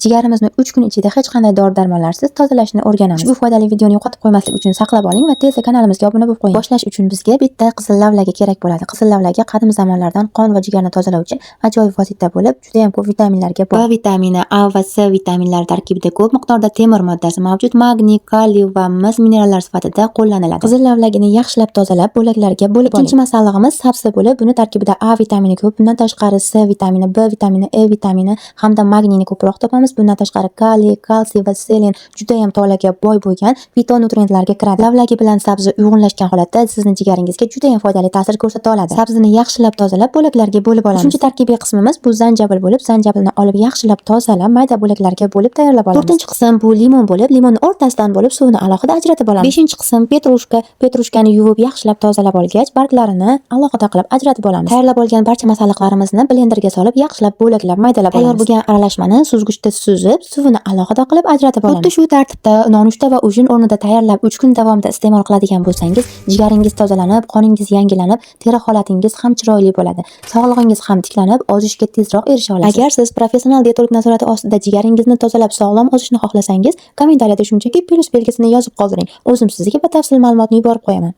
Jigarimizni 3 kun ichida hech qanday dori-darmonlarsiz tozalashni o'rganamiz. Ushbu foydali videoni yo'qotib qo'ymaslik uchun saqlab oling va tezda kanalimizga obuna bo'lib qo'ying. Boshlash uchun bizga bitta qizil lavlagi kerak bo'ladi. Qizil lavlagi qadim zamonlardan qon va jigarni tozalovchi ajoyib vosita bo'lib, juda ham ko'p vitaminlarga boy. B vitamini, A va C vitaminlari tarkibida ko'p miqdorda temir moddasi mavjud, magniy, kaliy va mis minerallar sifatida qo'llaniladi. Qizil lavlagini yaxshilab tozalab, bo'laklarga bo'lib oling. Ikkinchi masallig'imiz sabzi bo'lib, buni tarkibida A vitamini ko'p, bundan tashqari C vitamini, B vitamini, E vitamini hamda magniyni ko'proq topamiz. Bundan tashqari kaliy, kalsiy va selen juda ham tolaga boy bo'lgan fitonutrientlarga kiradi. Lavlagi bilan sabzi uyg'unlashgan holatda sizni jigaringizga juda ham foydali ta'sir ko'rsata oladi. Sabzini yaxshilab tozalab, bo'laklarga bo'lib olamiz. Uchinchi tarkibiy qismimiz bu zanjabil bo'lib, zanjabilni olib yaxshilab tozalab, mayda bo'laklarga bo'lib tayyorlab olamiz. To'rtinchi qism bu limon bo'lib, limonni o'rtasidan bo'lib suvini alohida ajratib olamiz. Beshinchi qism petrushka. Petrushkani yuvib yaxshilab tozalab olgach, barglarini alohida qilib ajratib olamiz. Tayyorlab olgan barcha masalliqlarimizni blenderga solib, yaxshilab bo'laklab maydalab olamiz. Tayyor bo'lgan aralashmani suzgichda suzib, suvini alohida qilib ajratib olamiz. Xuddi shu tartibda nonushta va ujin o'rnida tayyorlab 3 kun davomida iste'mol qiladigan bo'lsangiz, jigaringiz tozalanib, qoningiz yangilanib, teri holatingiz ham chiroyli bo'ladi. Sog'lig'ingiz ham tiklanib, ozishga tezroq erisha olasiz. Agar siz professional dietolog nazorati ostida jigaringizni tozalab, sog'lom ozishni xohlasangiz, kommentariyada shunchaki plyus belgisini yozib qoldiring. O'zim sizga batafsil ma'lumotni yuborib qo'yaman.